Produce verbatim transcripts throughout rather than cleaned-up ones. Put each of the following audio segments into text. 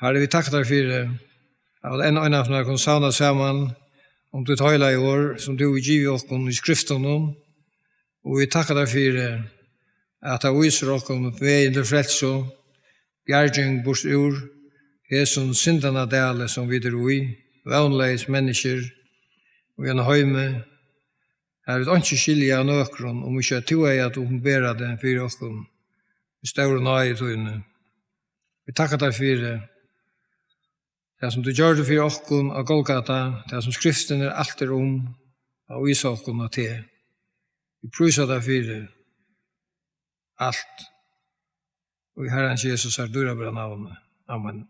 Harri, vit takka tær fyri, at enn einaferð kunnu savnast saman um títt heilaga orð, sum tú hevur givið okkum í skriftunum, og vit takka tær fyri, at tú vísir okkum vegin til frelsu, bjarging burt úr hesum syndanna dali, sum vit eru í, vónleys menniskjur, og í einum heimi, har vit einki skilja av nøkrum, um ikki at tú hevði at opinbera teg fyri okkum í stóru náði tíni. Vit takka tær fyri tað, sum tú gjørdi fyri okkum á Golgata, tað, sum skriftin er alt er um, at vísa okkum á teg. Vit prísa tær fyri alt. Og í Harrans Jesu dýrabara navni. Amen.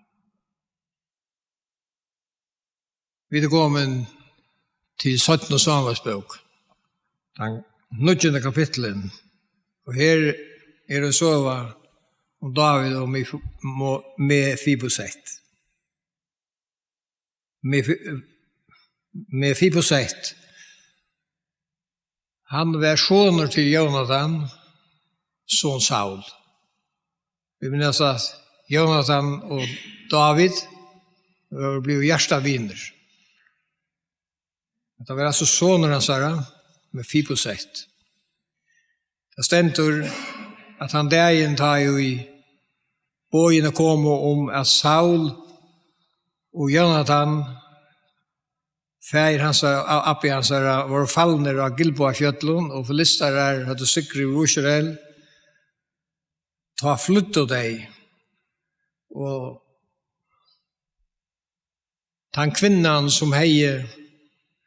Vit eru komin til seinnu Sámuelsbók, tann níggjunda kapitlin. Og her er ein søga um Dávid og Mif-, Mo-, Mefiboset. Mefi-, Mefiboset. Hann var sonur til Jónatan, son Saul. Vit minnast, at Jónatan og Dávid vóru blivnir hjartavinir. Hetta var altso sonur hansara, Mefiboset. Tað stendur, at tann dagin, tá ið boðini komu um, at Saul og Jónatan, faðir hansara, a-, abbi hansara, vóru falnir á Gilboafjøllum, og filistarar høvdu sigrað yvir Ísrael, tá flýddu tey. Og tann kvinnan, sum hevði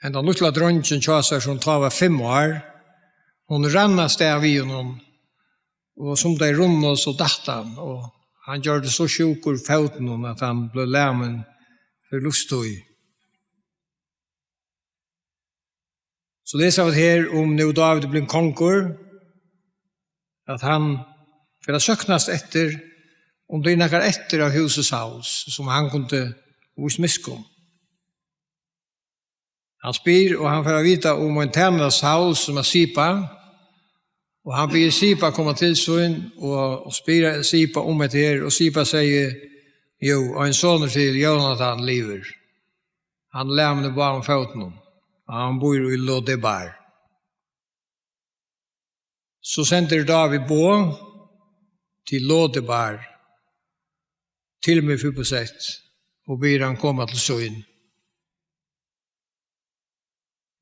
hendan lítla dreingin hjá sær, sum tá var fimm ár, hon rann av stað við honum, og sum tey runnu, so datt hann, og hann gjørdist so sjúkur í fótinum, at hann bleiv lamin fyri lívstíð. So lesa vit her um, nú Dávid er blivin kongur, at hann fer at sóknast eftir, um tað er nakar eftir av húsi Sauls, sum hann kundi víst miskunn. Hann spyr, og hann fær at vita um ein tænara Sauls, sum er Siba, og hann biður Siba koma til sín, og, og spyr Siba um hetta her, og Siba sigur: Jú, ein sonur til Jónatan livir. Hann er lamin í báðum fótunum, og hann býr í Lodebar. So sendir Dávid boð til Lodebar, til Mefiboset, og biður hann koma til sín.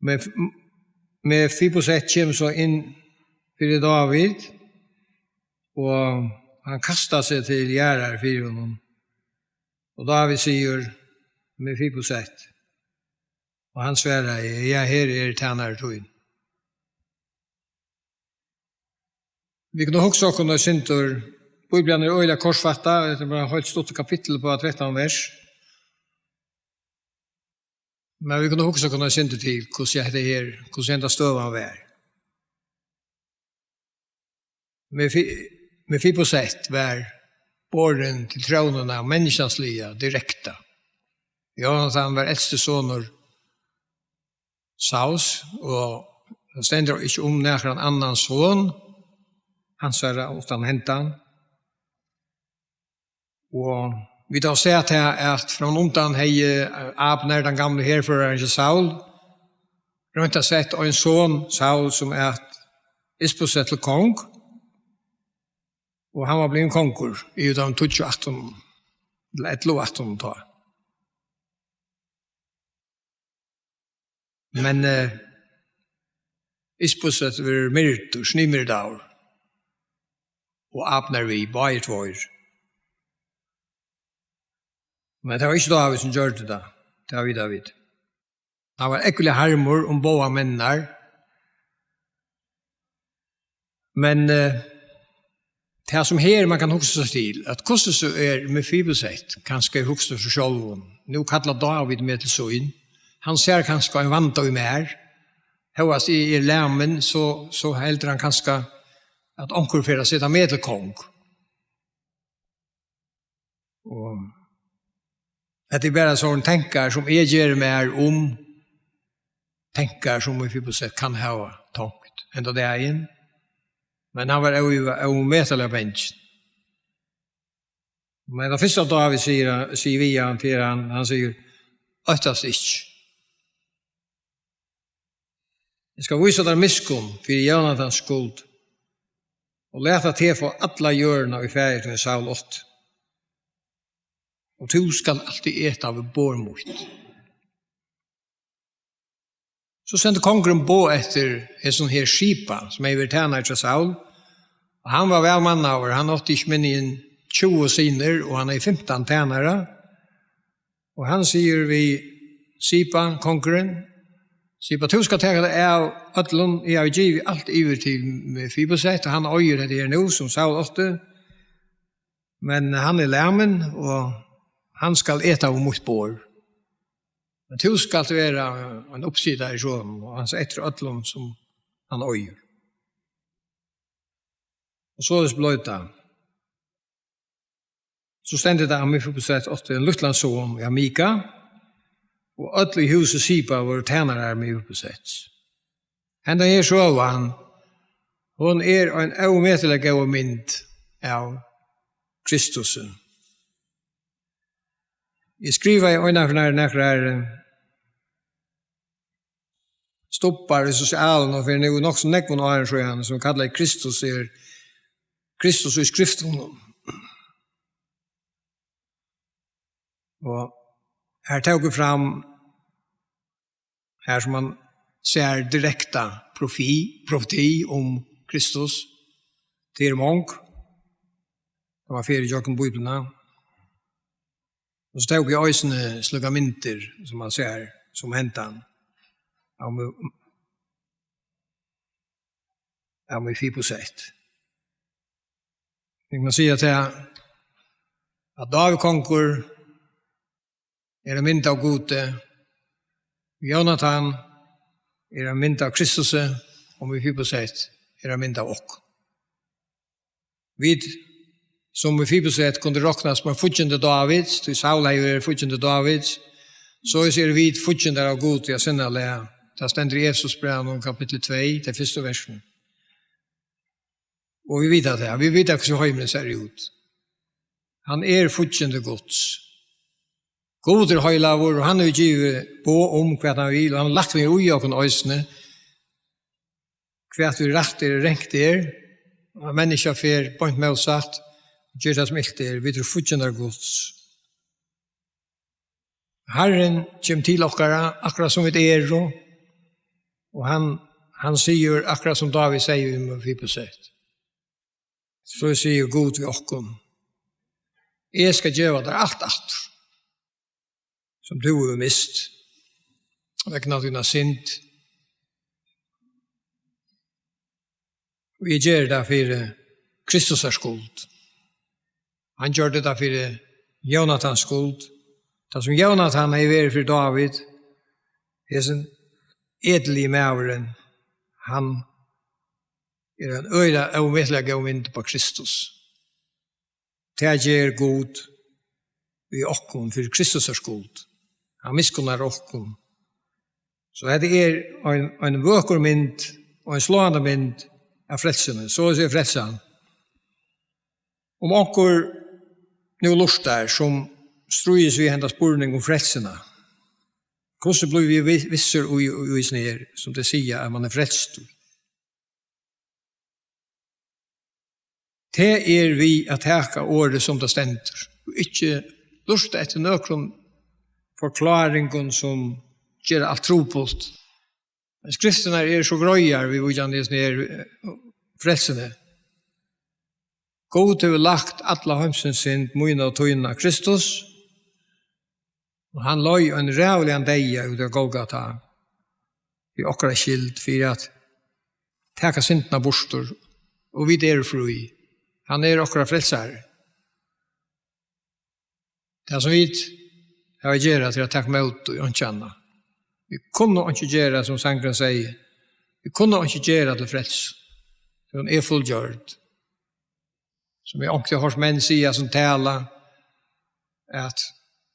Mef-, Mefiboset kemur so inn fyri Dávid, og hann kastar seg til jarðar fyri honum. Og Dávid sigur: Mefiboset. Og hann svaraði: Ja, her er tænari tín. Vit kunnu hugsa okkum eitt sindur, Bíblian er øgiliga kortfatta, hetta er bara eitt heilt stutt kapittul á trettan vers. Men vit kunnu hugsa okkum eitt sindur til, hvussu hetta her, hvussu henda støðan var. Mefi-, Mefiboset var borin til trónuna av menniskjansliga direkta. Jónatan var elsti sonur Sauls, og tað stendur ikki um nakran annan son hansara uttan hendan. Og vit hava sæð tað, at frammanundan hevði Abner, tann gamli herførarin hjá Saul, roynt at sett ein son Saul, sum æt Isboset, til kong, og hann var blivin kongur í, um tað var tíggju aftan, ella ellivu aftan tá. Men, eh, Isboset verður myrdur, sniðmyrdaður, og Abner við, báðir tveir. Men tað var ikki Dávid, sum gjørdi tað. Tað vita vit. Hann var ógvuliga harmur um báðar menninar. Men, eh, tað sum her man kann hugsa seg til, at hvussu so er Mefiboset, kanska er hugsa seg sjálvum: Nú kallar Dávid meg til sín. Hann sær kanska ein vanda í mær. Hóast eg er lamin, so, so heldur hann kanska, at onkur fer at seta meg til kong. Og hetta er bara sovorðnar tankar, sum eg geri mær um tankar, sum Mefiboset kann hava tonkt henda dagin. Men hann var ó-, ómetaliga bangin. Men tað fyrsta Dávid sigur, sigur við hann, til hann, hann sigur: «Óttast ikki. Eg skal vísa tær miskunn fyri Jónatans skuld, og lata teg fáa alla jørðina, ið faðir tín Saul átti. Og tú skalt altíð eta við borð mítt.» So sendi kongurin boð eftir hesum her Siba, sum hevði verið tænari hjá Saul. Og hann var væl mannaður, hann átti ikki minni enn tjúgu synir, og hann hevði fimtan tænarar. Og hann sigur við Siba, kongurin: «Siba, tú skalt taka tær av øllum, eg havi givið alt yvir til Mefiboset, og hann eigur hetta her nú, sum Saul átti. Men hann er lamin, og hann skal eta við mítt borð. Men tú skalt vera ein uppsitari hjá honum, og hann skal eta av øllum, sum hann eigur.» Og soleiðis bleiv tað. So stendur tað, at Mefiboset átti ein lítlan son, ja, Mika, og øll í húsi Siba vóru tænarar Mefibosets. Henda her søgan, hon er ein ómetaliga góð mynd av Kristusi. Eg skrivaði eina ferð nakrar, eh, stubbar í sosialum, og fyri nú nokk so nógvum árum síðan, sum kallaði Kristus er, Kristus í Skriftunum. Og her tók eg fram, her sum man sær direkta profi-, profeti um Kristus, til mong, tað man fer ígjøgnum Bíbliuna. Og so tók eg eisini slíkar myndir, sum man sær, sum hendan av Me-, av Mefiboset. Eg má siga tað, at Dávid kongur er ein mynd av Gudi, Jónatan er ein mynd av Kristusi, og Mefiboset er ein mynd av okkum. Vit, sum Mefiboset kundi roknast sum ein fíggindi Dávids, tí Saul hevði verið fíggindi Dávids, soleiðis eru vit fíggindar av Gudi, ja, sanniliga. Tað stendur í Efesusbrævinum, kapittul tvey, tey fyrstu versini. Og vit vita tað, vit vita, hvussu heimurin sær út. Hann er fíggindi Guds. Gud er heilagur, og hann hevur givið boð um, hvat hann vil, og hann hevur lagt niður í okkum eisini, hvat ið er rætt er, rangt er, og at menniskja fer beint mótsatt, ger tað, sum ilt er. Vit eru fíggindar Guds. Harrin kemur til okkara, akkurát sum vit eru, og hann, hann sigur, akkurát sum Dávid segði við Mefiboset. So sigur Gud við okkum: «Eg skal geva tær alt aftur, sum tú hevur mist vegna tína synd. Og eg geri tað fyri Kristusar skuld.» Hann gjørdi tað fyri Jónatans skuld. Tað, sum Jónatan hevði verið fyri Dávid, hesin edli maðurin, hann er ein øgiliga ómetaliga góð mynd upp á Kristus. Tað ger Gud við okkum fyri Kristusar skuld. Hann miskunnar okkum. So hetta er ein, ein vøkur mynd og ein sláandi mynd av frelsuni. So er frelsan. Um onkur nú lurtar, sum stríðist við henda spurning um frelsuna, hvussu blívi eg vi-, vissur í, í, í snær, sum tey siga, at mann er frelstur? Tað er við at taka orðið, sum tað stendur, og ikki lurta eftir nøkrum forkláringum, sum gera alt trupult. Men skriftirnar eru so greiðar viðvíkjandi hesum her, eh, frelsuni. Gud hevur lagt alla heimsins synd, mína og tína, á Kristus, og hann leið ein ræðuligan deyða úti á Golgata fyri okkara skyld, fyri at taka syndina burtur, og vit eru frí. Hann er okkara frelsari. Tað, sum vit hava at gera, er at taka ímóti og einki annað. Vit kunnu einki gera, sum sangurin sigur. Vit kunnu einki gera til frelsu. Hon er fullgjørd. Sum eg onkuntíð havi hoyrt menn siga, sum tala, at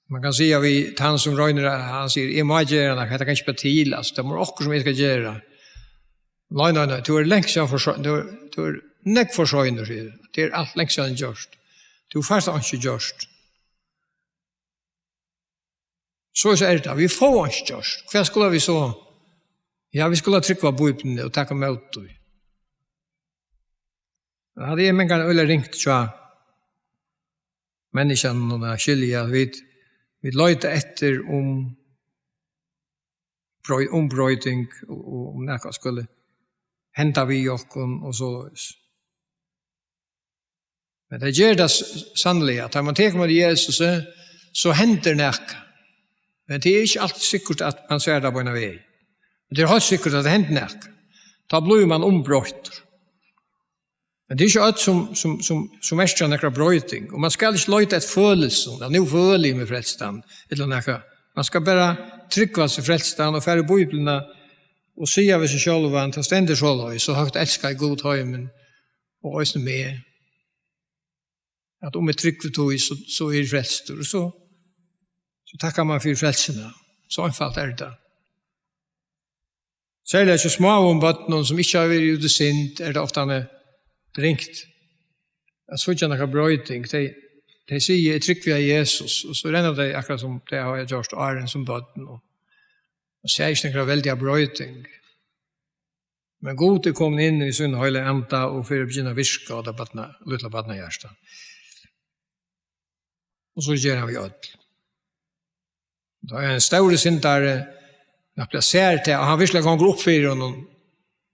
man kann siga við tann, sum roynir, at hann sigur: «Eg má gera nakað, hetta kann ikki bera til, altso, tað má okkurt, sum eg skal gera.» Nei, nei, nei, tú ert langt síðan for sein, tú ert, tú ert nógv for seinur, sigur hann. Tað er alt langt síðan gjørt. Tú fært einki gjørt. So er tað, vit fáa einki gjørt. Hvat skulu vit so? Ja, vit skulu trúgva Bíbliuni og taka ímóti tí. Men tað er mangan øgiliga ringt hjá menniskjanum at skilja, at vit, vit leita eftir um brei-, um broyting og, og um nakað skuli henda við okkum og soleiðis. Men tað ger tað s-, sanniliga, at tá man tekur við Jesusi, so hendir nakað. Men tað er ikki altíð sikkurt, at man sær tað beinanvegin. Men tað er heilt sikkurt, at tað hendir nakað. Tá blívur man umbroyttur. Men tað er ikki øll, sum, sum, sum, sum merkja nakra broyting. Og man skal ikki leita eftir følelsum, at nú føli eg meg frelstan, ella nakað. Man skal bara trúgva seg frelstan og fara í Bíbliuna og siga við seg sjálvan, tað stendur soleiðis, so høgt elskaði Gud heimin, og eisini meg, at um eg trúgvi tí, so, so eri eg frelstur. Og so, so takkar man fyri frelsuna. So einfalt er tað. Serliga hjá smáum børnum, sum ikki hava verið úti í synd, er tað ofta ringt at síggja nakra broyting. Tey, tey siga, eg trúgvi á Jesus, og so renna tey akkurát sum tey hava gjørt áðrenn sum børn, og, og siga ikki nakra veldiga broyting. Men Gud er komin inn í sín heilaga anda og fer at begynna at virka á tað barna-, lítla barnahjarta. Og so ger hann við øll. Tá ein stórur syndari, nakað sær til, og hann veruliga gongur upp fyri honum,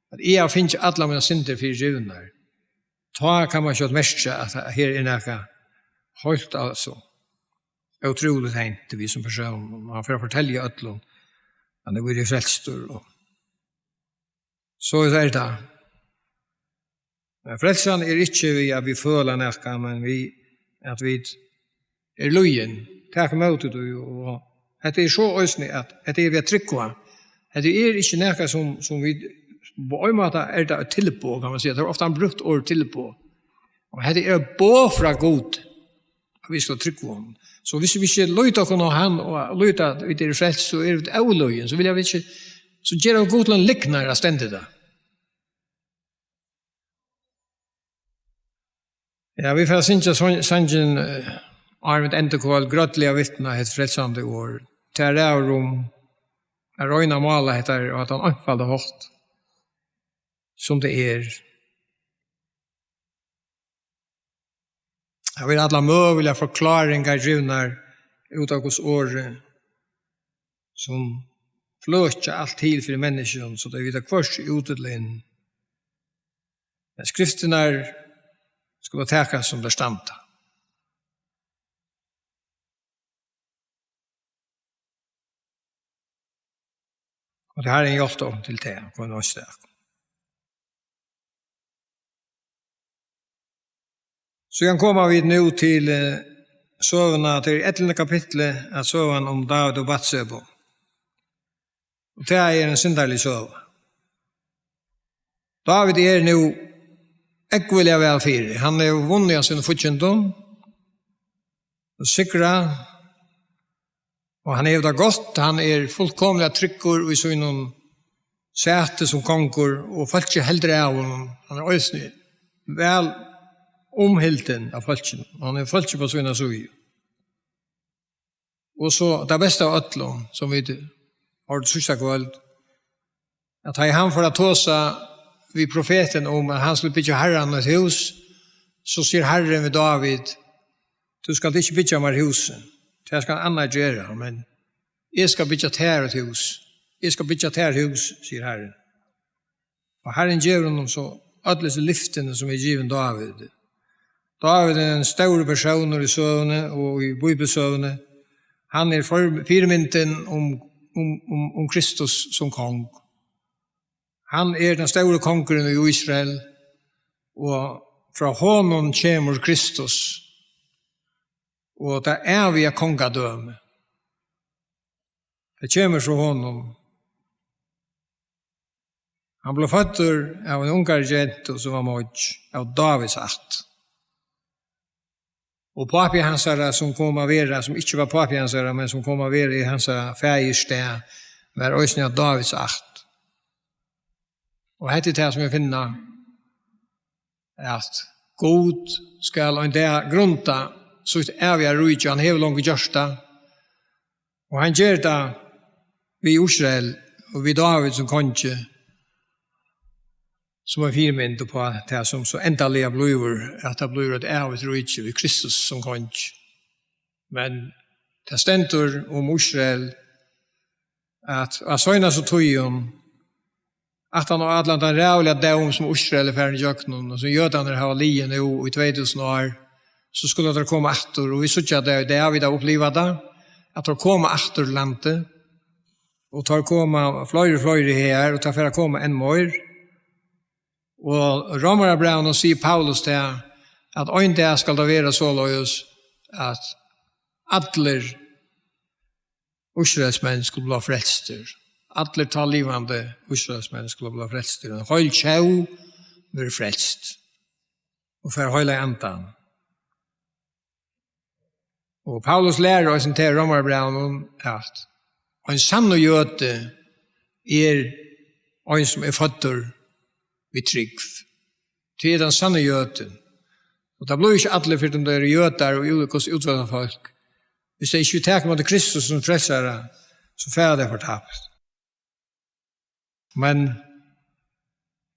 at eg havi fingið allar mínar syndir fyrigivnar. Tá kann man skjótt merkja, at her er nakað heilt, altso, ótrúligt hent við sum persón. Og hann fer at fortelja øllum, hann er verið frelstur, og so er tað. Men frelsan er ikki við, at vit føla nakað, men við, at vit eru lýðin, taka ímóti tí, og hetta er so eisini, at hetta er við at trúgva. Hetta er ikki nakað, sum, sum vit, á ein máta er tað eitt tilboð, kann man siga. Tað er ofta brúkt orðið tilboð. Og hetta er eitt boð frá Gud, at vit skulu trúgva honum. So, hvis vit ikki líta okkum á hann, og líta, at vit eru frelst, so eru vit ólýðin, so vilja vit ikki, so gera vit Gud til ein lygnara, stendur tað. Ja, vit fara at syngja son-, sangin, eh, áðrenn vit enda í kvøld, Grøtliga vitna, hetta frelsandi orð. Tað ræður um at royna at mála hetta á ein einfaldan hátt, sum tað er. Har verða allar møguligar forkláringar givnar út av Guds orði, sum fløkja alt til fyri menniskjum, so tey vita hvørki út ella inn. Men skriftirnar skulu takast sum tær standa. Og tað er ein hjálp til teg, og ein óstak. Síðan koma vit nú til, eh, søguna, til ellivta kapitli av søguni um Dávid og Batsebu. Og tað er ein syndarlig søga. Dávid er nú ógvuliga væl fyri. Hann hevur vunnið av sínum fíggindum og sigrað. Og hann hevur tað gott. Hann er fullkomiliga tryggur í sínum sæti sum kongur, og fólkið heldur av honum. Hann er eisini væl umhildin av fólkinum. Hann hevur fólkið á síni síðu. Og so tað besta av øllum, sum vit hoyrdu síðsta kvøld, at tá hann fór at tosa við profetin um, at hann skuldi byggja Harranum eitt hús, so sigur Harrin við Dávid: "Tú skalt ikki byggja mær hús, tað skal ein annar gera, men eg skal byggja tær eitt hús. Eg skal byggja tær hús," sigur Harrin. Og Harrin gevur honum so øll hesi lyftini, sum er givin Dávid. Dávid er ein stórur persónur í søguni og í bíbilsøguni. Hann er for-, fyrimyndin um, um, um, um Kristus sum kong. Hann er tann stóri kongurin í Ísrael, og frá honum kemur Kristus, og tað æviga kongadømi. Tað kemur frá honum. Hann bleiv føddur av eini ungari gentu, sum var moyggj, av Dávids ætt. Og pápi hansara, sum kom at vera, sum ikki var pápi hansara, men sum kom at vera í hansara faðirs stað, var eisini av Dávids ætt. Og hetta er tað, sum vit finna, at Gud skal ein dag grunda sítt æviga ríki, hann hevur longu gjørt tað. Og hann ger tað við Ísrael og við Dávid sum kongi, sum ein fyrimynd upp á tað, sum so endaliga blívur, at tað blívur eitt ævigt ríki við Kristus sum kongi. Men tað stendur um Ísrael, at á seinastu tíðum, aftan á allan tann ræðuliga dóm, sum Ísrael er farin ígjøgnum, og sum jødarnir hava liðið nú í tvey túsund ár, so skulu teir koma aftur, og vit síggja tað í dag, vit hava upplivað tað, at teir koma aftur til landið, og teir koma fleiri og fleiri her, og teir fara at koma enn meir. Og Rómverjabrævinum sigur Paulus tað, at ein dag skal tað vera soleiðis, at allir Ísraelsmenn skulu blíva frelstir. Allir tá livandi Ísraelsmenn skulu blíva frelstir. Ein heil tjóð verður frelst og fær Heilaga Andan. Og Paulus lærir eisini til Rómverjabrævinum, at ein sannur jødi er ein, sum er føddur við trúgv. Tað er tann sanni jødin. Og tað blíva ikki allir, fyri um tað eru jødar og út-, Guds útvalda fólk. Viss tey ikki taka ímóti Kristus sum frelsara, so fara tey fortapt. Men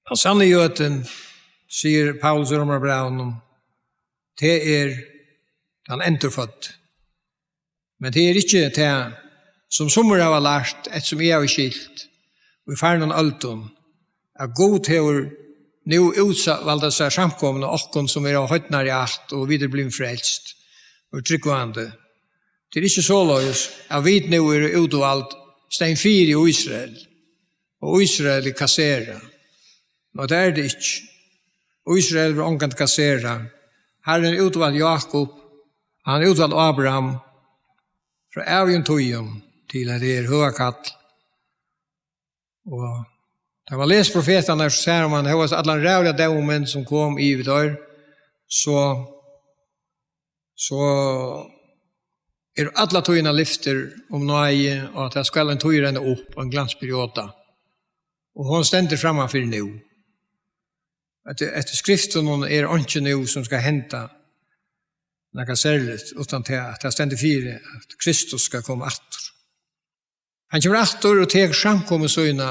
tann sanni jødin, sigur Paulus í Rómverjabrævinum, tað er tann endurføddi. Men tað er ikki tað, sum summir hava lært, eftir sum eg havi skilt, í farnum øldum, at Gud hevur nú útvalda sær samkomuna, okkum, sum eru av heidnari ætt, og vit eru blivin frelst og trúgvandi. Tað er ikki soleiðis, at vit nú eru útvald, staðin fyri Ísrael, og Ísrael er kasserað. Nei, tað er tað ikki. Ísrael verður ongantíð kasserað. Harrin útvaldi Jákup, hann útvaldi Ábraham frá ævigum tíðum til hetta her høga kall. Og tá man lesur profetarnar, so sær man, hóast allan ræðuliga dómin, sum kom yvir teir, so, so eru alla tíðina lyftir um náði, og at tað skal ein tíð renna upp, ein glansperioda. Og hon stendur framman fyri nú. At, eftir skriftunum er einki nú, sum skal henda nakað serligt, uttan tað, at tað stendur fyri, at Kristus skal koma aftur. Hann kemur aftur og tekur samkomu sína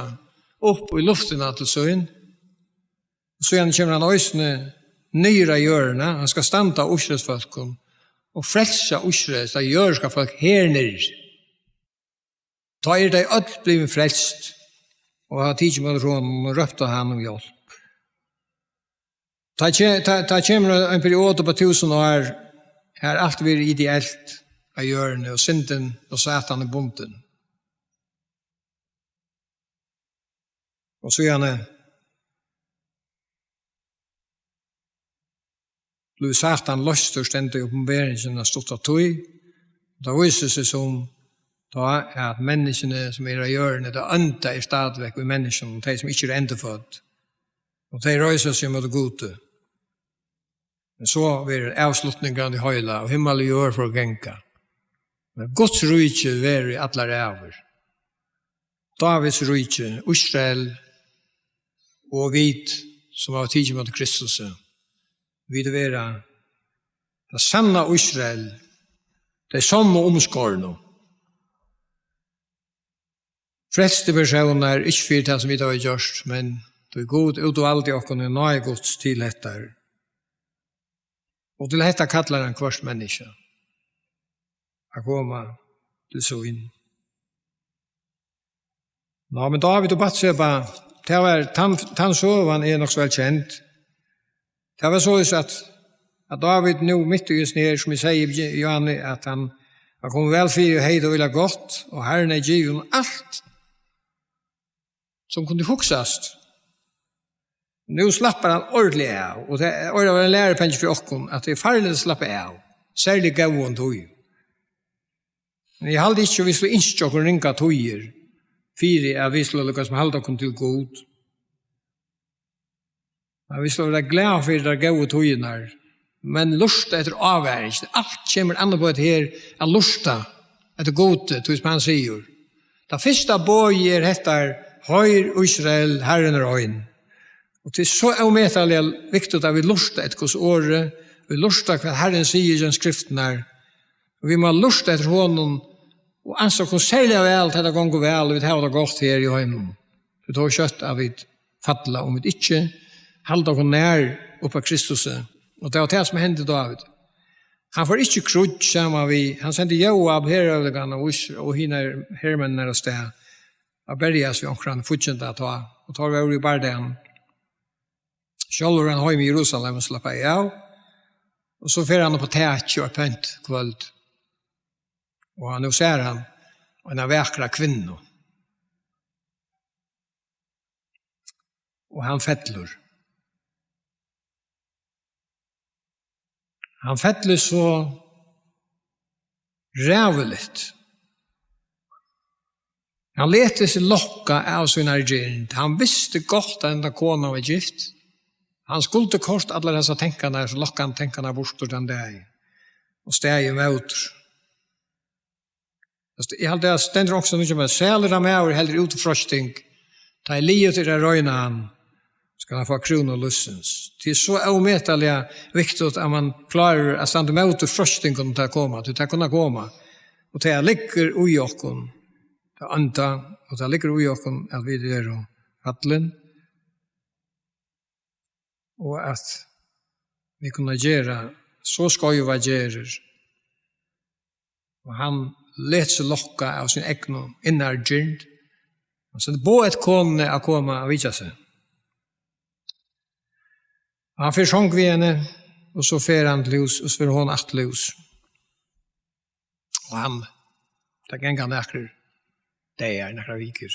upp í luftina til sín. Og síðan kemur hann eisini niður á jørðina. Hann skal standa á Ísraelsfólkum og frelsa Ísrael, tað jødiska fólk her niðri. Tá eru tey øll blivin frelst og hava tikið ímóti honum og rópt á hann um hjálp. Tá ke-, tá, tá kemur ein period upp á túsund ár, har alt verður ideelt á jørðini, og syndin og Satan er bundin. Og síðani blívur Satan loystur, stendur í Opinberingini, eina stutta tíð. Tað vísir seg sum tá, at menniskjuni, sum eru á jørðini, tað ónda er stadigvekk í menniskjunum, tey, sum ikki eru endurfødd. Og tey reisa seg móti Gudi. Men so verður avslutningur av tí heila, og himmal og jørð forganga. Men Guds ríki verður í allar ævir. Dávids ríki, Ísrael, og vit, sum hava tikið ímóti Kristusi, vit verða tað sanna Ísrael, tey sonnu umskornu. Frelsti persónar, ikki fyri tað, sum vit hava gjørt, men tí Gud útvaldi okkum í náði Guds til hetta. Og til hetta kallar hann hvørt menniskja at koma til sín. Ná, men Dávid og Batseba, tað var, tann, tann søgan er nokk so væl kend. Tað var soleiðis, at, at Dávid nú mitt í hesum her, sum eg segði í Johanni, at hann, hann kom væl fyri og hevði tað øgiliga gott, og Harrin hevði givið honum alt, sum kundi hugsast. Nú slappar hann ordiliga av, og tað er ein lærupengi fyri okkum, at tað er farligt at slappa av, serliga í góðum tíðum. Men eg haldi ikki, at vit skulu ynskja okkum ringar tíðir, fyri at vit skulu lukkast at halda okkum til Gud. Men vit skulu vera glað fyri tær góðu tíðirnar, men lurta eftir ávaring. Alt kemur an upp á hetta her, at lurta eftir Gudi, tí sum hann sigur. Tað fyrsta boðið er hetta: Hoyr, Ísrael, Harrin er ein. Og tað er so ómetaliga viktigt at vit lurta eftir Guds orði, vit lurta hvat Harrin sigur í skriftirnar, og vit mugu lurta eftir honum og ansa okkum serliga væl, tá tað gongur væl, og vit hava tað gott her í heiminum. Tí tá skjótt at vit falla, um vit ikki halda okkum nær upp at Kristusi. Og tað var tað, sum hendi Dávid. Hann fór ikki í kríggj saman við, hann sendi Jóab, herhøvdingan av Ísrael, og hinar hermenninar av stað at berjast við onkran fíggindin tá, og teir vóru í bardaganum. Sjálvur er hann heima í Jerusalem og slappaði av, og so fer hann upp á takið eitt pent kvøld, og hann, nú sær hann eina vakra kvinnu, og hann fellur. Hann fellur so ræðuligt. Hann letur seg lokka av sínari girnd. Hann visti gott, at henda konan var gift. Hann skuldi koyrt allar hesar tankarnar, so lokkandi tankarnar burtur tann dagin og staðið ímóti. Altso, eg haldi, at stendur onkustaðni, sum at sælur er maður, heldur út í freisting. Tá ið liðugt er at royna hann, skal hann fáa krúnu lívsins. Tað er so ómetaliga viktigt, at man klárar at standa ímóti freistingum, tá tær koma, tí tær kunna koma. Og tað liggur í okkum, tað ónda, og tað liggur í okkum, at vit eru fallin, og at vit kunnu gera so skeivar gerðir. Og hann let seg lokka av sín egnu innaru girnd. Hann sendi boð eftir konuni at koma at vitja seg. Og hann fer í song við henni, og so fer hann til hús, og so fer hon aftur til hús. Og hann, tað ganga nakrir dagar, nakrar vikur.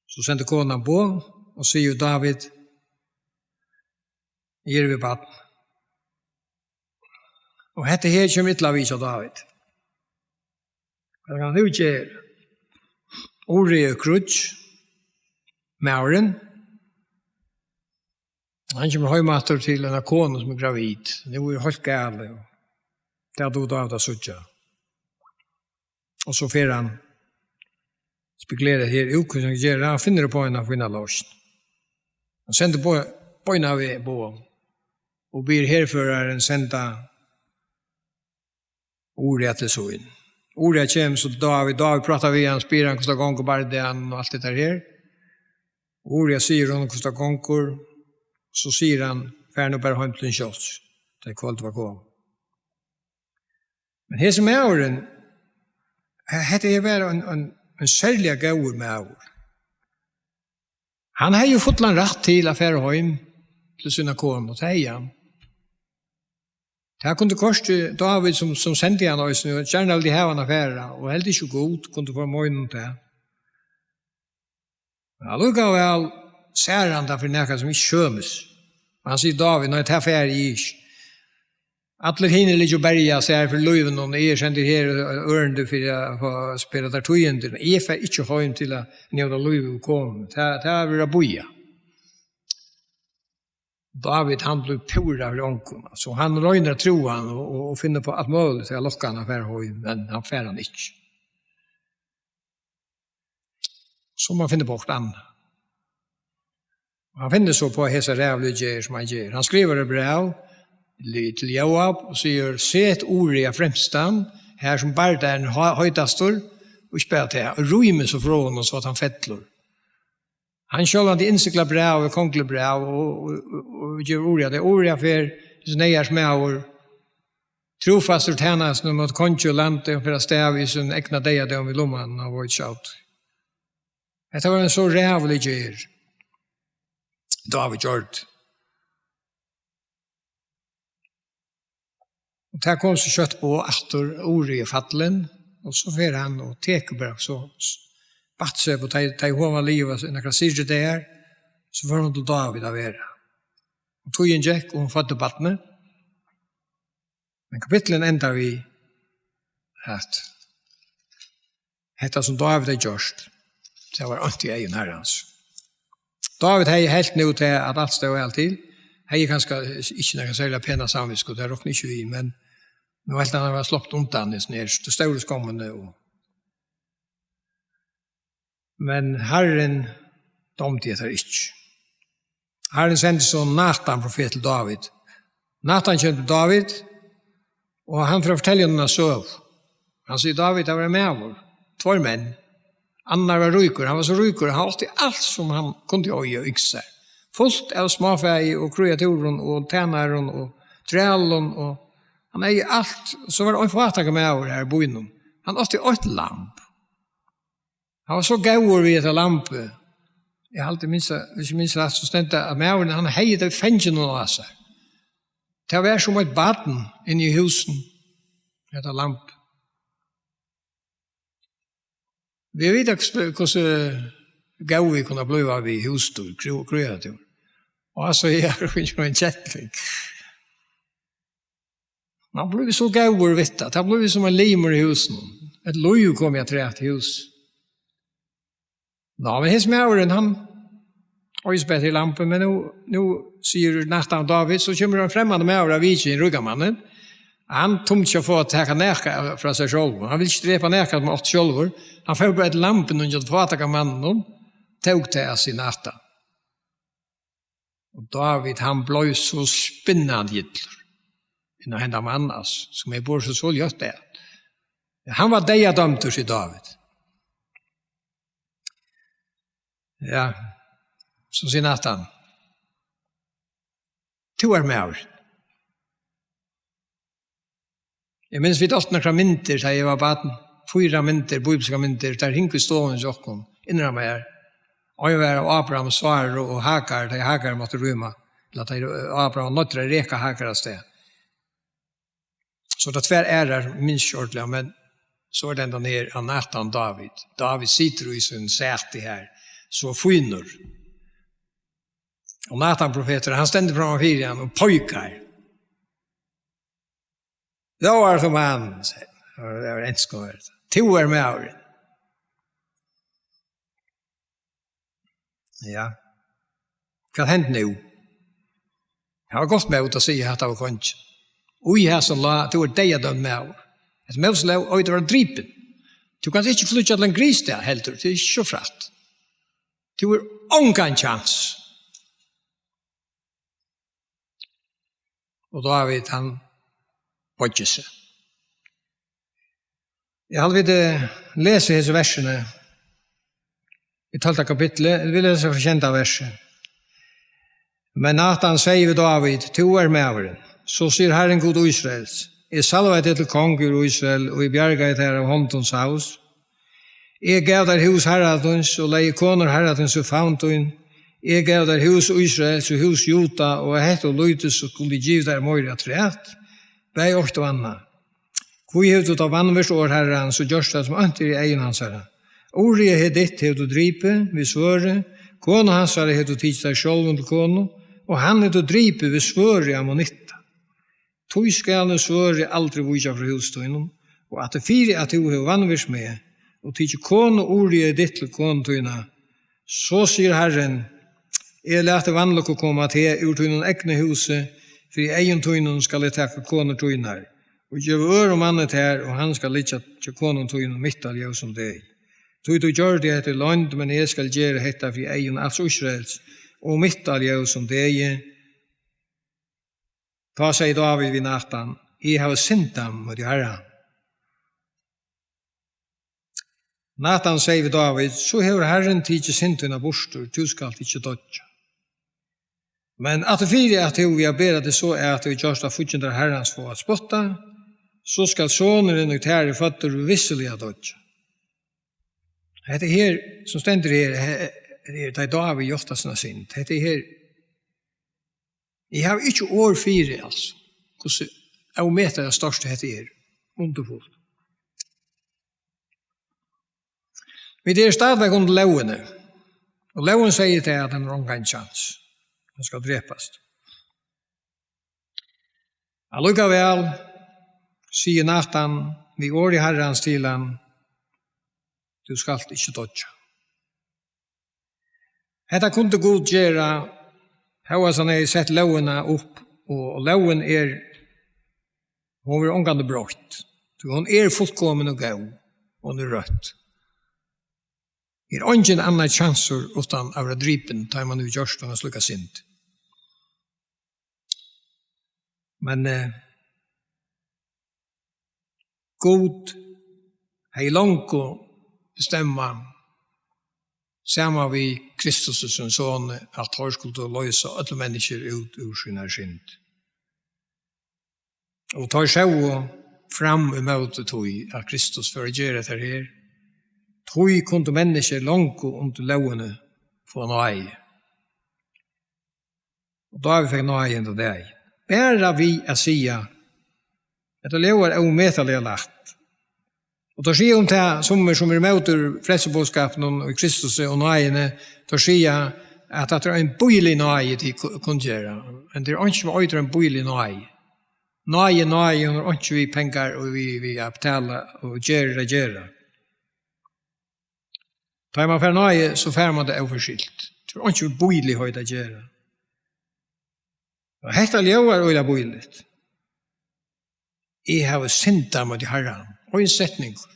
So sendir konan boð og sigur: Dávid, eg eri við barn. Og hetta her kemur illa við hjá Dávid. Hvat kann tú gera? Uria er í kríggj, maðurin. Hann kemur heim aftur til eina konu, sum er gravid. Nú er heilt galið. Tað dugir Dávid at síggja. Og so fer hann, spekulerar her út, hvat hann ger. Hann finnur upp á eina fína loysn. Hann sendir boð, beinanvegin boð og biður herføraran senda Uria til sín. Uria kemur so til Dávid. Dávid prátar við hann, spyr hann, hvussu tað gongur, bardagan og alt tað har her. Uria sigur honum, hvussu tað gongur. So sigur hann: Far nú bara heim til tín sjálvs. Tá kvøldið var komið. Men hesin maðurin, he-, hetta hevur verið ein, ein, ein serliga góður maður. Hann hevði jú fullan rætt til at fara heim til sína konu, tað hevði hann. Tað kundi hvørki Dávid, sum, sum sendi hann eisini, og gjarna vildi hava hann at fara, og heldur ikki Gud kundi formeina honum tað. Men allíkavæl sær hann tað fyri nakað, sum ikki sømist. Og hann sigur: Dávid, nei, tað fari eg ikki. Allir hinir liggja og berjast her fyri lívinum, og eg sendi her ørindi fyri at fáa, spyrja tær tíðindi. Eg fari ikki heim til at njóta lívið og konu. Tað, tað verður at bíða. Dávid, hann blívur púra fyri ongum. Altso, hann roynir at trúa hann og, og, og finna upp á alt møguligt at lokka hann at fara heim, men hann fær hann ikki. So má hann finna upp á okkurt annað. Og hann finnur so upp á hesa ræðuligu gerð, sum hann ger. Hann skrivar eitt bræv li-, til Jóab og sigur: Set Uria fremstan, har sum bardagurin er há-, heitastur, og ikki bara tað, og rýmið so frá honum, so at hann fellur. Hann sjálvandi innsiglar brævið, kongiligt bræv, og, og, og, og gevur Uria tað. Uria fer, hesin neyðars maður, trúfastur tænastan móti kongi og landi, og fer avstað við sín egna deyðadóm í lummanum, hann veit ikki av tí. Hetta var ein so ræðulig gerð, Dávid gjørdi. Og tað kom so skjótt boð aftur, Uria er fallin, og so fer hann og tekur bara so s-, Batsebu, tá, tá hon var liðug nakrar syrgidagar, so fer hon til Dávid at vera. Og tíðin gekk, og hon føddi barnið. Men kapitlið endar við, at hetta, sum Dávid hevði gjørt, tað var ónt í eygum Harrans. Dávid hevði helt nú til, at alt stóð væl til. Hevði kanska ikki nakað serliga pena samvitsku, tað rokni eg ikki við, men nú helt hann, hann var sloppin undan hesum her, st-, stóru skommini og, men Harrin dámdi hetta ikki. Harrin sendi so Natan profet til Dávid. Natan kemur til Dávid, og hann fer at fortelja honum eina søgu. Hann sigur: "Dávid, tað var ein maður, tveir menn. Annar var ríkur, hann var so ríkur, hann átti alt sum hann kundi eiga og ynskja sær. Fult av smáfæi og kríatúrum og tænarum og trælum, og hann eigur alt. So var ein fátækur maður har í býnum. Hann átti eitt lamb. Hann var so góður við hetta lambið." Eg haldi, minst, hvis eg minst rætt, so stendur, at maðurin, hann hevði tað í fanginum á sær. Tað var sum eitt barn inni í húsinum, hetta lamb. Vit vita, hvussu, hvussu góð vit kunnu blíva við húsdýr, krú-, kríatúr. Og altso, eg eri ein kettling. Man blívur so góður við tað. Tað blívur sum ein limur í húsinum. Eitt lív komið afturat í hús. Ná, men hesin maðurin, hann eigur so bara hetta lambið, men nú, nú sigur Natan við Dávid, so kemur ein fremmandur maður at vitja hin ríka mannin. Hann tímdi ikki at fáa at taka nakað frá sær sjálvum. Hann vil ikki drepa nakað sum hann átti sjálvur. Hann fór bara eftir lambinum hjá fátæka manninum, tók tað, sigur Natan. Og Dávid, hann bleiv so spinnandi illur inn á henda mann, altso, sum hevði borið seg so ljótt at. Hann var deyðadømdur, sigur Dávid. Ja, so sigur Natan: "Tú ert maðurin." Eg minnist, vit áttu nakrar myndir, tá eg var barn. Fýra myndir, bíbliskar myndir, tær hingu í stovuni hjá okkum, innra mær. Ein var av Abraham, Sáru og Hagar, tá Hagar mátti rýma. Ella tá Abraham noyddur at reka Hagar avstað. So er tað tvær aðrar, minnist ikki ordiliga, men so er tað hendan her av Natan, Dávid. Dávid situr í sínum sæti har, so fínur. Og Natan profetur, hann stendur framman fyri hann og peikar. "Tú ert maðurin," sigur hann. Tað var enskt orð. "Tú ert maðurin." Ja. Hvat hendi nú? Hann var gott mót at siga hatta við kongin. Og í hasum lá: "Tú ert deyðadømdur maður. Eftir Móselóg eigur tú at vera dripin. Tú kanst ikki flýggja til ein grivstað heldur, tað er ikki so frægt. Tú hevur ongan kjans." Og Dávid, hann boyggir seg. Eg haldi, vit, eh, lesa hesi versini í tólvta kapitli, vit lesa frá sjeynda versi. Men Natan segði við Dávid: "Tú ert maðurin." So sigur Harrin, Gud Ísraels: "Eg salvaði teg til kong yvir Ísrael, og eg bjargaði tær av hondum Sauls. Eg gav tær hús harra tíns og legði konur harra tíns í favn tín. Eg gav tær hús Ísraels og hús Juda, og hetta ov lítið, so skuldi eg givið tær meira afturat, bæði eitt og annað. Hví hevur tú tá vanvirt orð Harrans og gjørt tað, sum ónt er í eygum hansara? Uria hetitt hevur tú dripið við svørði, konu hansara hevur tú tikið tær sjálvum til konu, og hann hevur tú dripið við svørði ammonitta. Tí skal nú svørðið aldri víkja frá húsi tínum, og aftur fyri at tú hevur vanvirt meg og tikið konu Uria hetitt til konu tína, so sigur Harrin: Eg lati vanlukku koma á teg úr tínum egna húsi, fyri eygum tínum skal eg taka konur tínar, og geva øðrum manni tær, og hann skal liggja hjá konum tínum mitt á ljósum degi. Tí tú gjørdi hetta í loynd, men eg skal gera hetta fyri eygum als Ísraels, og mitt á ljósum degi. Tá segði Dávid við Natan: Eg havi syndað móti Harranum. Natan segði við Dávid: So hevur Harrin tikið synd tína burtur, tú skalt ikki doyggja. Men aftur fyri at tú við at bera teg so at, hevur gjørt, at fíggindar Harrans fáa at spotta, so skal sonurin, ið tær er føddur, vissiliga doyggja. Hetta her, sum stendur her, he-, er, tá Dávid játtar sína synd. Hetta her, eg havi ikki orð fyri, altso, hvussu ómetaliga stórt hetta er. Undurfult. Vit eru stadigvæk undir lógini. Og lógin segði tað, at hann hevur ongan kjans. Hann skal drepast. Allíkavæl sigur Natan við orði Harrans til hann: Tú skalt ikki doyggja. Hetta kundi Gud gera, hóast hann hevði sett lógina upp, og lógin er, hon verður ongantíð broytt. Tí hon er fullkomin og góð, hon er røtt. Er eingin annar kjansur uttan at verða dripin, tá ið mann hevur gjørt eina slíka synd. Men, eh, Gud hevði longu bestemmað, saman við Kristus, sín son, at teir skuldu loysa øll menniskju út úr sínari synd. Og teir sóu fram ímóti tí, at Kristus fór at gera tað her. Tí kundu menniskju longu undir lógini fáa náði. Og Dávid fekk náði henda dag. Bara við at siga, hetta ljóðar ómetaliga lætt. Og teir siga um tað, summir sum eru ímóti frelsuboðskapinum í Kristus og náðini, teir siga at tað er ein bílig náði, tit ku-, kunngera. Men tað er einki sum eitur ein bílig náði. Náði, náði, hon er einki við pengar og við, við at betala og gera, at gera. Tá man fær náði, so fær man tað óforskyldt. Tað er einki við bíligheit at gera. Og hetta ljóðar øgiliga bíligt. Eg havi syndað móti Harranum. Ein setningur.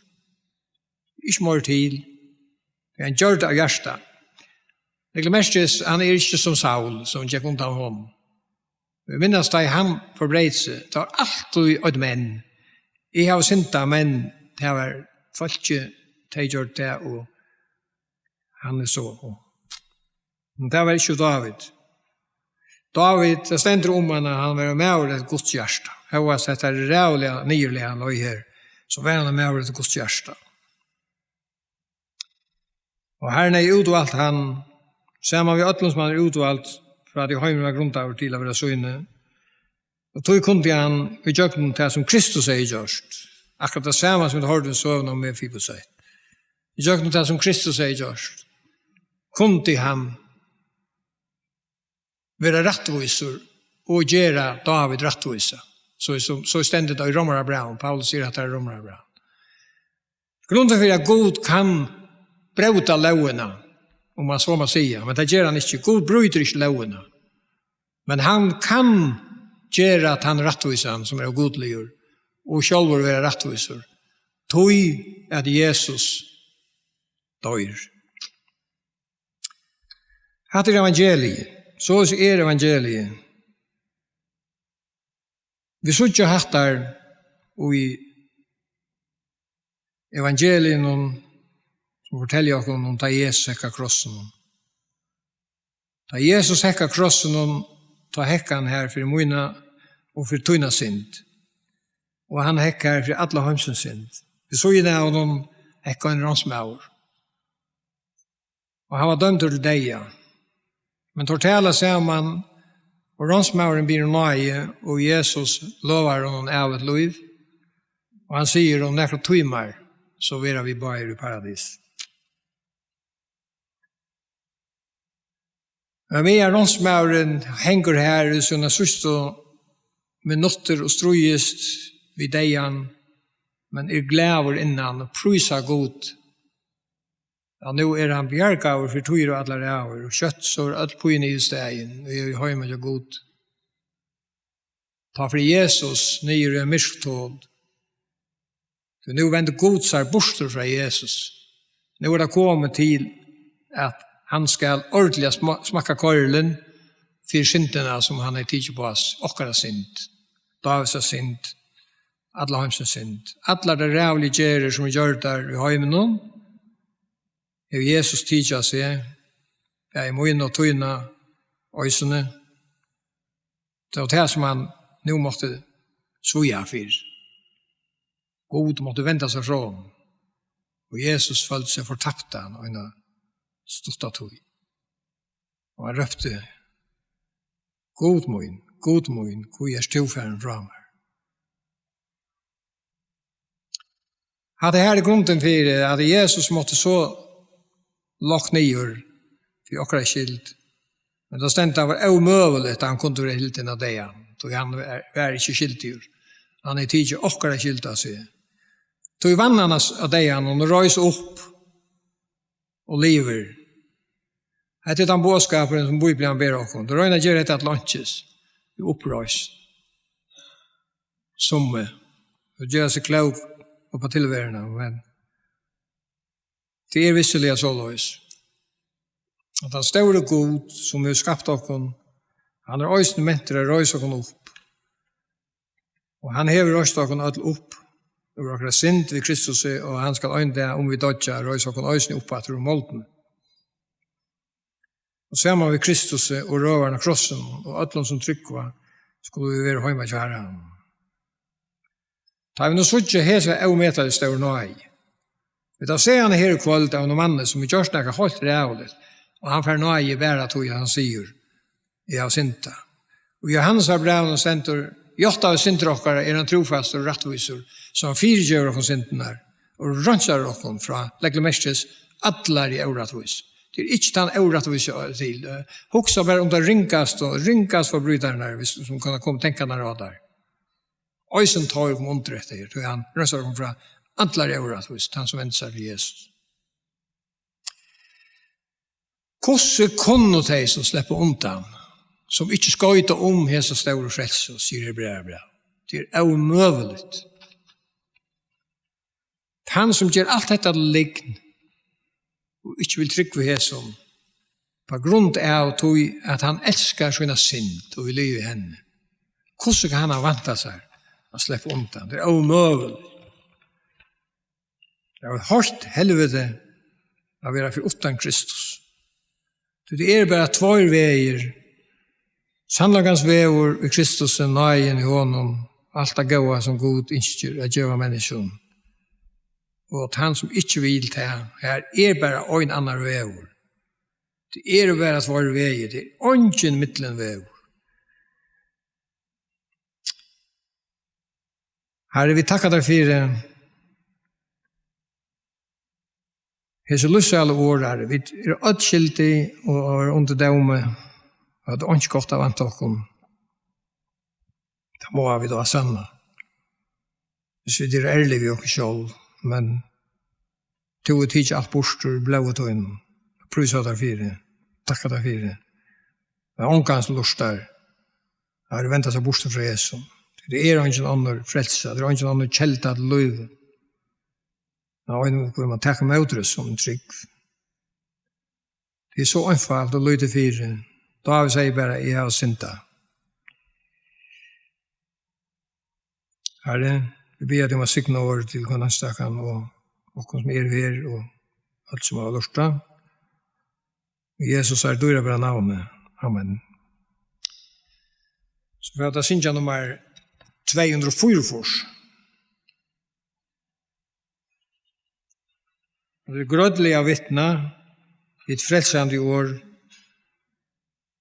Ikki meir til. Tað er ein gjørd av hjarta. Legg merkis, hann er ikki sum Saul, sum gekk undan honum. Vit minnast, tá ið hann forbreyt seg, tað var altíð eitt men. Eg havi syndað, men tað var fólkið, tey gjørdu tað, og hann er so. Men tað var ikki Dávid. Dávid, tað stendur um hann, at hann var ein maður eftir Guds hjarta. Hóast hetta ræðuliga niðurlag, hann leið her, so var hann ein maður eftir Guds hjarta. Og Harrin hevði útvalt hann, saman við øllum, sum hann hevði útvalt, frá tí heimurin var grundaður, til at vera sínur. Og tí kundi hann, í gjøgnum tað, sum Kristus hevði gjørt, akkurát tað sama sum vit hoyrdu í søguni um Mefiboset, í gjøgnum tað, sum Kristus hevði gjørt, kundi hann vera rættvísur og gera Dávid rættvísan. So, so, so stendur tað í Rómarabrævinum. Paulus sigur, at tað er Rómarabrævinum. Grundin fyri at Gud kann bróta lógina, um man so má siga, men tað ger hann ikki. Gud brýtur ikki lógina. Men hann kann gera tann rættvísan, sum er ógudligur, og sjálvur vera rættvísur. Tí at Jesus doyr. Hatta er evangeliið. Soleiðis er evangeliið. Vit síggja hattar í evangeliunum, sum fortelja okkum um, tá Jesus hekk á krossinum. Tá Jesus hekk á krossinum, tá hekk hann har fyri mína og fyri tína synd. Og hann hekk har fyri alla heimsins synd. Við síðuna av honum hekk ein ránsmaður. Og hann var dømdur til deyða. Men teir tala saman, og ránsmaðurin biður um náði, og Jesus lovar honum ævigt lív. Og hann sigur, um nakrar tímar, so verða vit báðir í paradís. Men meðan ránsmaðurin hongur har í sínar síðstu minuttir og stríðist við deyðan, men er glaður innan og prísar Gud, at nú er hann bjargaður fyri tíðir og allar ævir, og skjótt so er øll pína yvirstaðin, og er heima hjá Gud. Tá fer Jesus niður í ein myrk tol. Tí nú vendir Gud sær burtur frá Jesus. Nú er tað komið til, at hann skal ordiliga sma-, smakka koyrilin fyri syndina, sum hann hevur tikið upp á seg, okkara synd, Dávids synd, alla heimsins synd. Allar tær ræðuligu gerðir, sum eru gjørdar í heiminum, hevur Jesus tikið á seg, bæði mína og tína eisini. Tað var tað, sum hann nú mátti svíða fyri. Gud mátti venda seg frá honum. Og Jesus føldi seg fortaptan eina stutta tíð. Og hann rópti: "Gud mín, Gud mín, hví ert tú farin frá mær?" Hatta her er grundin fyri, at Jesus mátti so langt niður fyri okkara skyld. Men tað stendur, tað var ómøguligt, at hann kundi verið hildin av deyðanum, tí hann var, var ikki skyldigur. Hann hevði tikið okkara skyld á seg. Tí vann hann av, av deyðanum og reis upp og livir. Hetta er tann boðskapurin, sum Bíblian ber okkum. Tey royna at gera hetta til einkis, við uppreisn. Summi, og gera seg klók upp á tilveruna, men tað er vissuliga soleiðis, at tann stóri Gud, sum hevur skapt okkum, hann er eisini mentur at reisa okkum upp. Og hann hevur reist okkum øll upp úr okkara synd við Kristusi, og hann skal ein dag, um vit doyggja, reisa okkum eisini upp aftur úr moldum. Og saman við Kristusi og røvarunum á krossinum og øllum sum trúgva, skulu vit vera heima hjá Harranum. Tá vit nú síggja hesa ómetaliga stóru náði, vit hava sæð hana her í kvøld av einum manni, sum hevur gjørt nakað heilt ræðuligt, og hann fær náði bara tí, at hann sigur: "Eg havi syndað." Og í Jóhannesarbrævinum stendur: "Játtaðu syndir okkara, er hann trúfastur og rættvísur, so hann fyrigevur okkum syndirnar og reinsar okkum frá, legg til merkis, allari órættvísi." Tað er ikki tann órættvísi til. Eh, hugsa bara um tað ringasta, ringasta forbrytararnar, hvis, sum kunnu koma tankarnar á tær. Eisini teir koma undir hetta her, tí hann reinsar okkum frá allari órættvísi, tann sum vendir sær til Jesus. Hvussu kunnu tey so sleppa undan, sum ikki skoyta um hesa stóru frelsu, sigur Hebrearabrævið. Tað er ómøguligt. Tann, sum ger alt hetta til lygn, og ikki vil trúgva hesum, á grund av tí, at hann elskar sína synd og vil liva í henni. Hvussu kann hann vænta sær at sleppa undan? Tað er ómøguligt. Tað er eitt heilt helviti at vera fyri uttan Kristus. Tí tað eru bara tveir vegir. Sannleikans vegur í Kristusi, náðin í honum, alt tað góða sum Gud ynskir at geva menniskjum. Og at hann sum ikki vil tað, her er bara ein annar vegur. Tað eru bara tveir vegir, tað er eingin millumvegur. Harri, vit takka tær fyri hesi lívsælu orð, Harri. Vit eru øll skyldig og eru undir dómi, og tað er einki gott at vænta okkum. Tað mugu vit ásanna, hvis vit eru ærlig við okkum sjálv, men tú hevur tikið alt burtur í blóði tínum. Prísa tær fyri, takka tær fyri. Men ongan sum lurtar, Harri, venda sær burtur frá hesum. Tað er eingin annar frelsa, tað er eingin annar kelda til lív. Ná, ein, man taka ímóti tí sum trúgv. Tað er so einfalt og lítið fyri. Dávid segði bara: "Eg havi syndað." Harri, vit biðja teg um at signa orðið til hvønn einstakan og okkum sum eru her og øll sum hava lurtað. Í Jesusar dýrabara navni. Amen. So fara vit at syngja nummar tvey hundrað og fýraogfýrs. Og tað er greiðliga vitna, hitt frelsandi orð,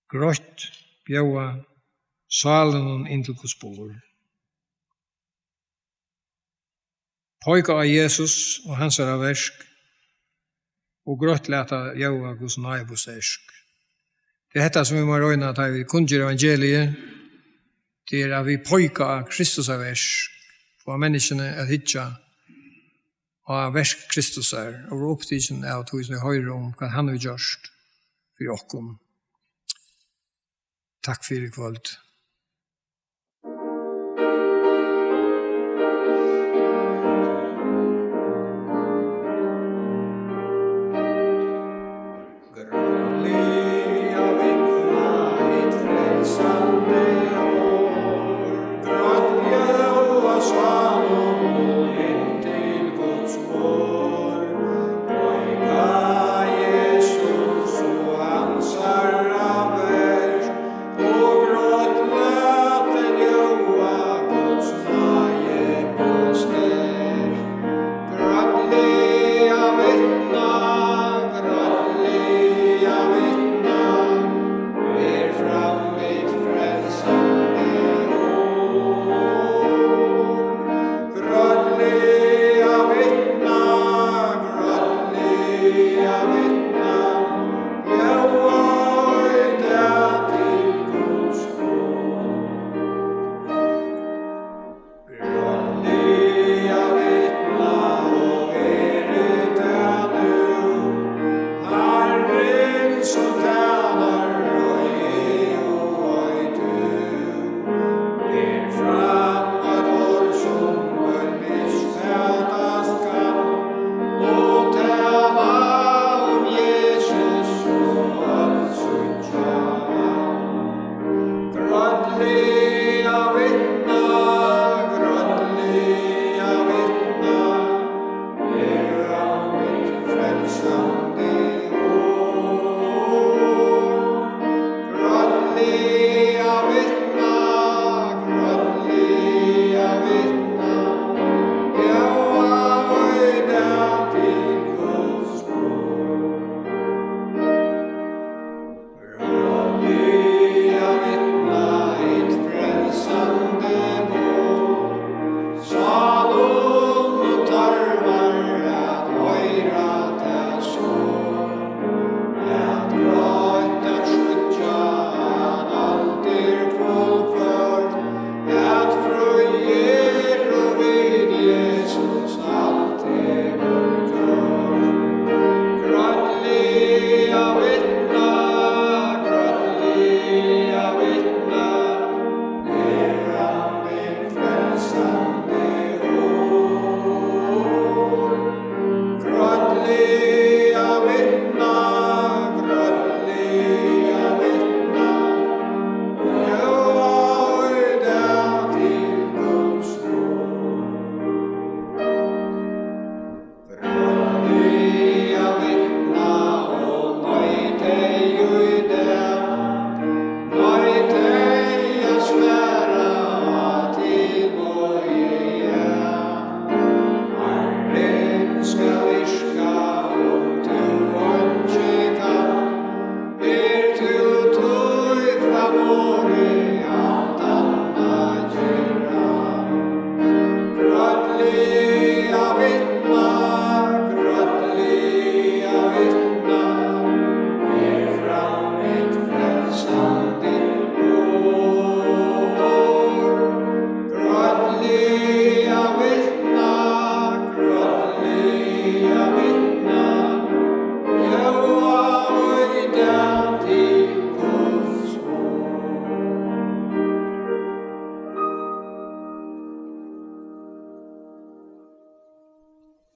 greitt bjóða sálinum inn til Guds borð. Peika á Jesus og hansara verk, og greitt lata ljóða Guds náði sterk. Tað er hetta, sum vit mugu royna, tá vit kunngera evangeliið, tað er, at vit peika á Kristusar verk, fáa menniskjuni at hyggja á verk Kristusar, og vera upptikin av tí, sum vit hoyra um, hvat hann hevur gjørt fyri okkum. Takk fyri í kvøld.